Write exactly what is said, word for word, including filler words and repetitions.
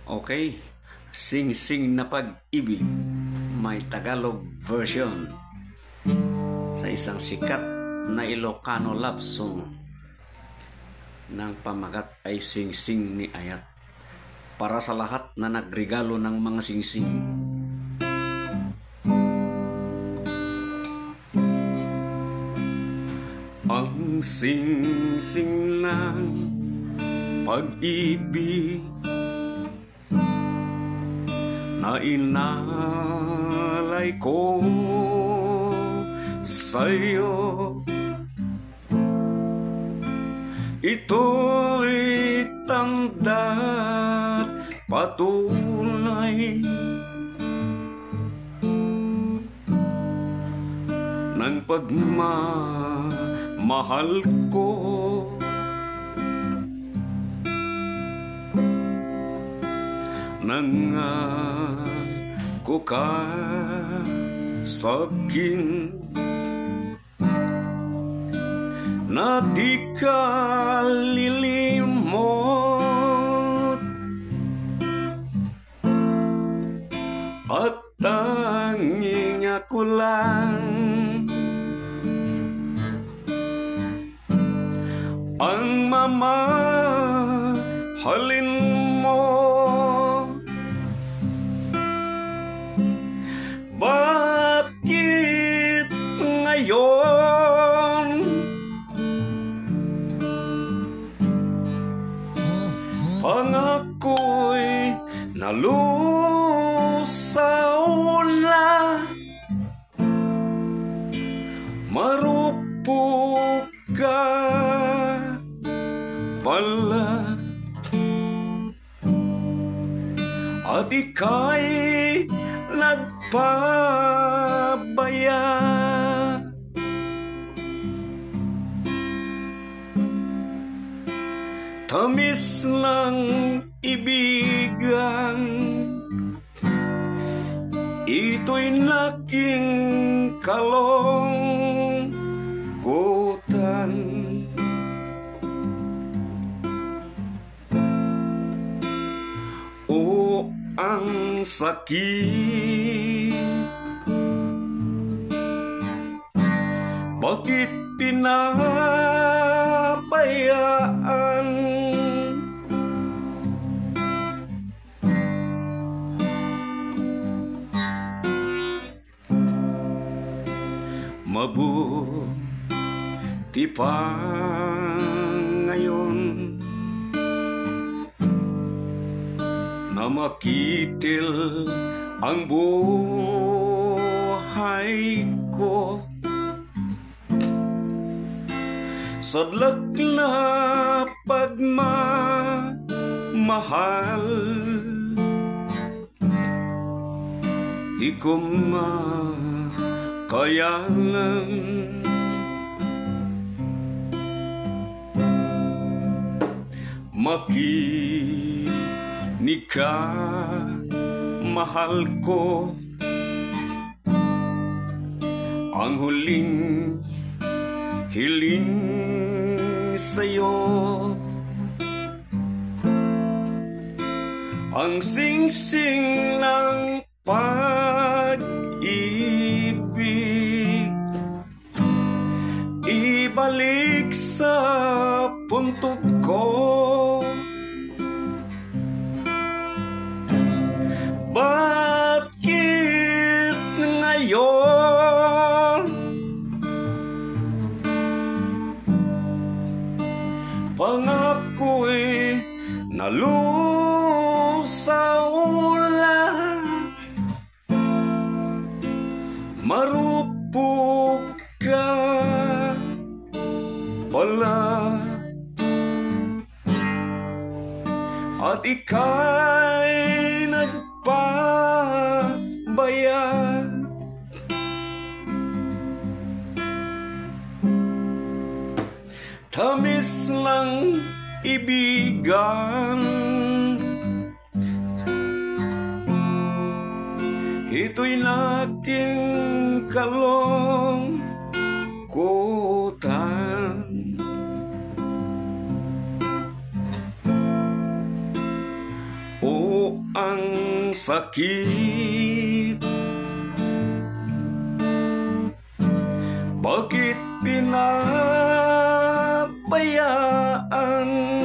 Okay, Singsing na Pag-ibig, may Tagalog version sa isang sikat na Ilocano love song ng pamagat ay Singsing ni Ayat. Para sa lahat na nagregalo ng mga singsing. Ang singsing ng pag-ibig na inalay ko sa'yo, ito'y tanda't patunay ng pagmamahal ko. Nangako ka sa'kin na di ka lilimot at tanging ako lang ang mamahalin mo. Bakit ngayon pangako'y nalusaw la? Marupok ka pala at ika'y nagpabaya. Tamis ng ibigan, ito'y naging kalungkutan. O, ang sakit! Bakit pinabayaan? Mabuti pa ngayon na makitil ang buhay ko. Sadlak na pagmamahal, di ko makayanan. Makinig ka, mahal ko, ang huling hiling sa'yo. Ang singsing ng pag-ibig, ibalik sa puntod ko. Bakit ngayon pangako'y nalusaw la? Marupok ka pala at ika'y nagpabaya. Tamis ng ibigan, ito'y naging kalungkutan. O, ang sakit. Bakit pinabayaan